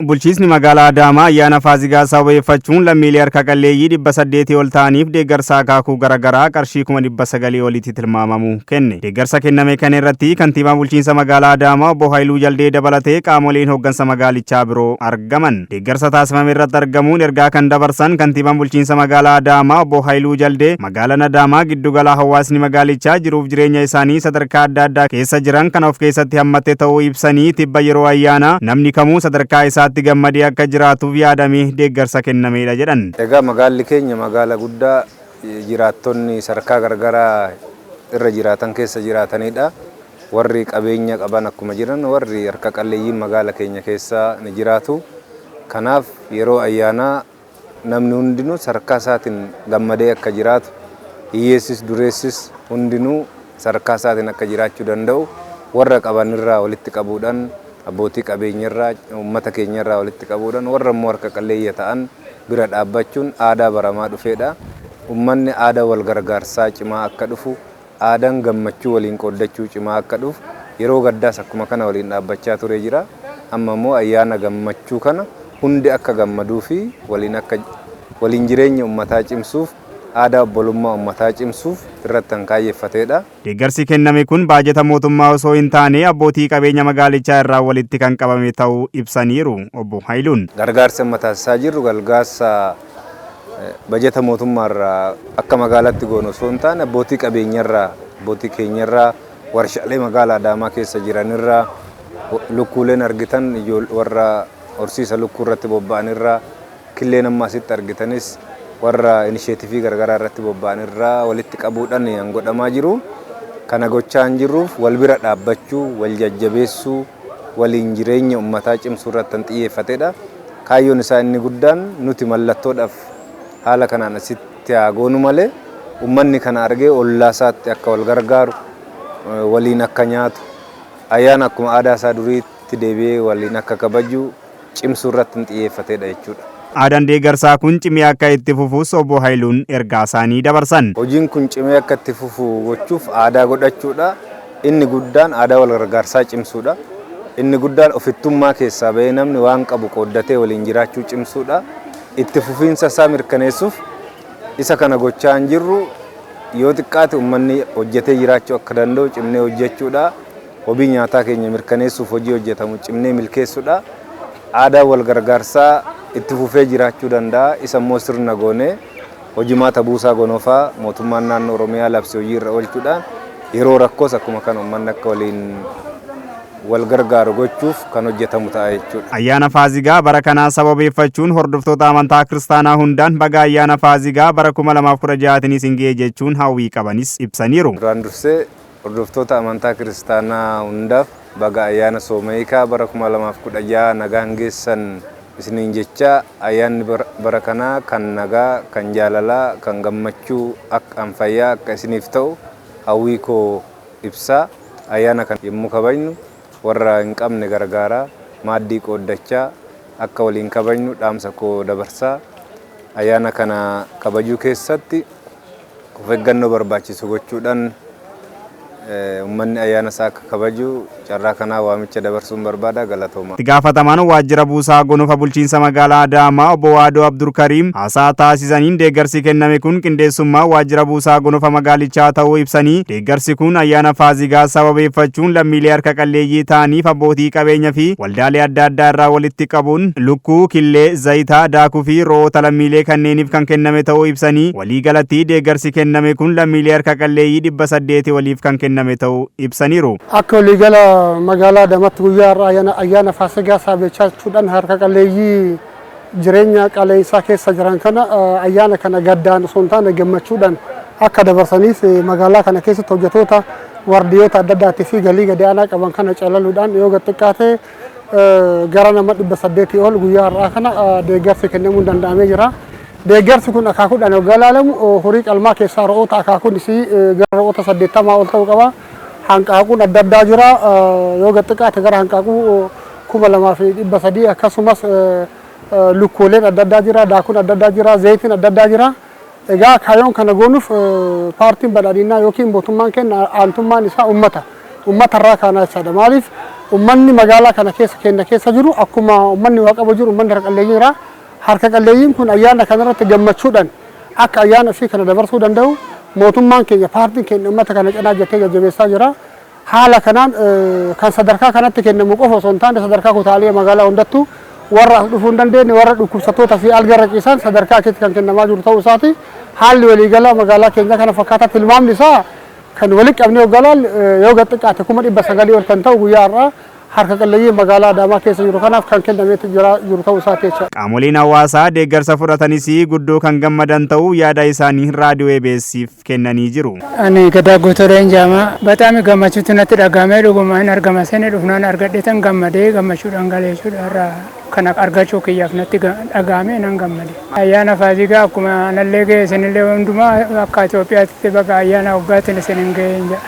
Bulchiisni magaalaa Adaamaa ayyaana Faasigaa sababeeffachuun lammiilee harka qalleeyyii 800 ol ta'aniif deeggarsa akaakuu garaagaraa qarshii 900,000 olitti tilmaamamu kenne. Deeggarsa kenname kana irratti kantiibaan bulchiinsa magaalaa Adaamaa obbo Haayiluu Jaldee dabalatee qaamoleen hooggansa magaalichaa biroo argaman. Deeggarsa taasifame irratti argamuun ergaa kan dabarsan kantiibaan bulchiinsa magaalaa Adaamaa obbo Haayiluu Jaldee, magaalaan Adaamaa giddugala hawaasni magaalichaa jiruuf jireenya isaanii sadarkaa adda addaa keessa jiran kan of keessatti hammate ta'uu ibsanii, tibba yeroo ayyaanaa namni kamuu sadarkaa isaatti gammadee akka jiraatuuf yaadamee deeggarsa kennameedha jedhan. Egaa magaalli keenya magaala guddaa jiraattonni sadarkaa garagaraa irra jiraatan keessa jiraatanidha. Warri qabeenya qaban akkuma jiran, warri harka qalleeyyiin magaala keenya keessa ni jiraatu. Kanaaf yeroo ayyaanaa namni hundinuu sadarkaa isaatiin gammadee akka jiraatu, hiyyeessis dureessis hundinuu sadarkaa isaatiin akka jiraachuu danda'u, warra qabanirraa walitti qabuudhaan, abbootii qabeenyarraa, uummata keenyarraa walitti qabuudhaan, warra immoo harka qalleeyya ta'an bira dhaabbachuun aadaa baramaa dhufeedha. Uummanni aadaa wal gargaarsaa cimaa akka dhufu, aadaan gammachuu waliin qooddachuu cimaa akka dhufu, yeroo gaddaas akkuma kana waliin dhaabbachaa ture jira. Amma immoo ayyaana gammachuu kana hundi akka gammaduu fi waliin akka waliin jireenya uummataa cimsuuf, aadaa obbolummaa uummataa cimsuuf irratti kan kaayyeffateedha. Deeggarsi kenname kun baajata mootummaa osoo hin taane abbootii qabeenya magaalichaa irraa walitti kan qabame ta'uu ibsaniiru obbo Haayiluun. Gargaarsa amma taasisaa jirru gargaarsa bajata mootummaarraa akka magaalaatti goonu osoo hin taane, abbootii qabeenyarraa, abbootii keenyarraa, warshaalee magaalaa Adaamaa keessa jiranirraa, lukkuuleen argitan warra horsiisa lukkuu irratti bobba'anirraa, killeen amma asitti argitanis warra inisheetifii garagaraa irratti bobba'anirraa walitti qabuudhaan kan godhamaa jiru. Kana gochaa hin jirruuf wal bira dhaabbachuu, wal jajjabeessuu, waliin jireenya uummataa cimsuu irratti kan xiyyeeffatedha. Kaayyoon isaa inni guddaan nuti mallattoodhaaf haala kanaan asitti haa goonu malee, uummanni kana argee ollaa isaatti akka wal gargaaru, waliin akka nyaatu, ayyaana akkuma aadaa isaa duriitti deebi'ee waliin akka kabaju cimsuu irratti kan xiyyeeffatedha jechuudha. Aadaan deeggarsaa kun cimee akka itti fufus obbo Haayiluun ergaa isaanii dabarsan. Hojiin kun cimee akka itti fufu gochuuf aadaa godhachuudha. Inni guddaan aadaa wal gargaarsaa cimsuudha. Inni guddaan ofittummaa keessaa bahee namni waan qabu qooddatee waliin jiraachuu cimsuudha. Itti fufiinsa isaa mirkaneessuuf isa kana gochaa hin jirru, yoo xiqqaate uummanni hojjetee jiraachuu akka danda'u cimnee hojjechuudha. Wabii nyaataa keenya mirkaneessuuf hojii hojjetamu cimnee milkeessuudha. Aadaa wal gargaarsaa itti fufee jiraachuu danda'a. Isa immoo sirna goonee hojimaata buusaa gonofaa mootummaan naannoo Oromiyaa labse hojii irra oolchuudhaan yeroo rakkoos akkuma kana uummanni akka waliin wal gargaaru gochuuf kan hojjetamu ta'a jechuudha. Ayyaana Faasigaa bara kanaa sababeeffachuun hordoftoota amantaa kiristaanaa hundaan baga ayyaana Faasigaa bara 2016 isin ga'e jechuun hawwii qabanis ibsaniiru. Duraan dursee hordoftoota amantaa kiristaanaa hundaaf baga ayyaana sooma hiikaa bara 2016 nagaan geessan isiniin jecha, ayyaanni bara kanaa kan nagaa, kan jaalalaa, kan gammachuu, akka fayyaa akka isiniif ta'u hawwii koo ibsaa. Ayyaana kana yommuu kabajnu warra hin qabne gargaaraa, maaddii qooddachaa akka waliin kabajnu dhaamsa koo dabarsaa. Ayyaana kana kabajuu keessatti of eeggannoo barbaachisu gochuudhaan uummanni ayyaana isaa akka kabaju carraa kanaa waamicha dabarsuun barbaada. Galatooma. Itti gaafatamaan waajjira buusaa gonofa bulchiinsa magaalaa Adaamaa obbo Waadoo Abdulkariim haasaa taasisaniin, deeggarsi kenname kun qindeessummaa waajjira buusaa gonofa magaalichaa ta'uu ibsanii, deeggarsi kun ayyaana Faasigaa sababeeffachuun lammiilee harka qalleeyyii ta'aniif abbootii qabeenya fi waldaalee adda addaa irraa walitti qabuun lukkuu, killee, zayitaa, daakuu fi ro'oota lammiilee kanneeniif kan kenname ta'uu ibsanii, waliigalatti deeggarsi kenname kun lammiilee harka qalleeyyii 800 waliif kan kenname ta'uu ibsaniiru. Akka waliigala magaalaa Adaamaatti guyyaa har'aa ayyaana Faasigaa sababeeffachuudhaan harka qalleeyyii jireenya qaleensaa keessa jiran kana ayyaana kana gaddaan osoo hin taane gammachuudhaan akka dabarsaniif magaalaa kana keessatti hojjetoota wardiyoota adda addaatii fi galii gadi aanaa qaban kana calaluudhaan yoo xiqqaate gara nama 800 ol guyyaa har'aa kana deeggarsi kennamuun danda'amee jira. Deeggarsi kun akaakuudhaan yoggaa ilaalamu, horii qalmaa keessaa ro'oota akaakuun isii gara ro'oota 80 ol ta'uu qaba. Hanqaaquun adda addaa jira. Yoo xiqqaate gara hanqaaquu 2300, akkasumas lukkuuleen adda addaa jira, daakuun adda addaa jira, zayitiin adda addaa jira. Egaa kaayyoon kana goonuuf paartiin badhaadhinaa yookiin mootummaan keenya aantummaan isaa uummata. Uummata irraa kaanaa jechaadha. Maaliif, uummanni magaalaa kana keessa keenya keessa jiru akkuma uummanni waa qabu jiru, uummanni harka qalleeyyii jira. Harka qalleeyyiin kun ayyaana kanarratti gammachuudhaan akka ayyaana ofii kana dabarsuu danda'u mootummaan keenya, paartiin keenya uummata kana cinaa jettee jajjabeessaa jira. Haala kanaan kan sadarkaa kanatti kennamu qofa osoo hin taane, sadarkaa kutaalee magaalaa hundattuu warra as dhufuu hin dandeenye, warra dhukkubsattoota fi algarra ciisan sadarkaa achitti kan kennamaa jiru ta'uu isaati. Haalli waliigalaa magaalaa keenya kana fakkaataa. Tilmaamni isaa kan walitti qabnee hoggalaan yoo gad xiqqaate 900,000 ol kan ta'u guyyaa har'aa harka qalleeyyii magaalaa Adaamaa keessa jiru kanaaf kan kennameetti jiru ta'uu isaati jechuudha. Qaamoleen hawaasaa deeggarsa fudhatanis guddoo kan gammadan ta'uu yaada isaanii raadiyoo EBS'if kennanii jiru. Ani Gadaa Guutuu jedhama. Bataami gammachuutu natti dhagahame. Dhuguma hin argama sani dhufnaan argadhe tan gammadee gammachuudhaan galee jechuudha. Irraa kana argachuu kiyyaaf natti dhagahame, nan gammade. Ayyaana Faasikaa akkuma anallee ga'e isinillee hundumaa akka Itoophiyaatti baga ayyaana waggaatiin isin hin ga'een jedha.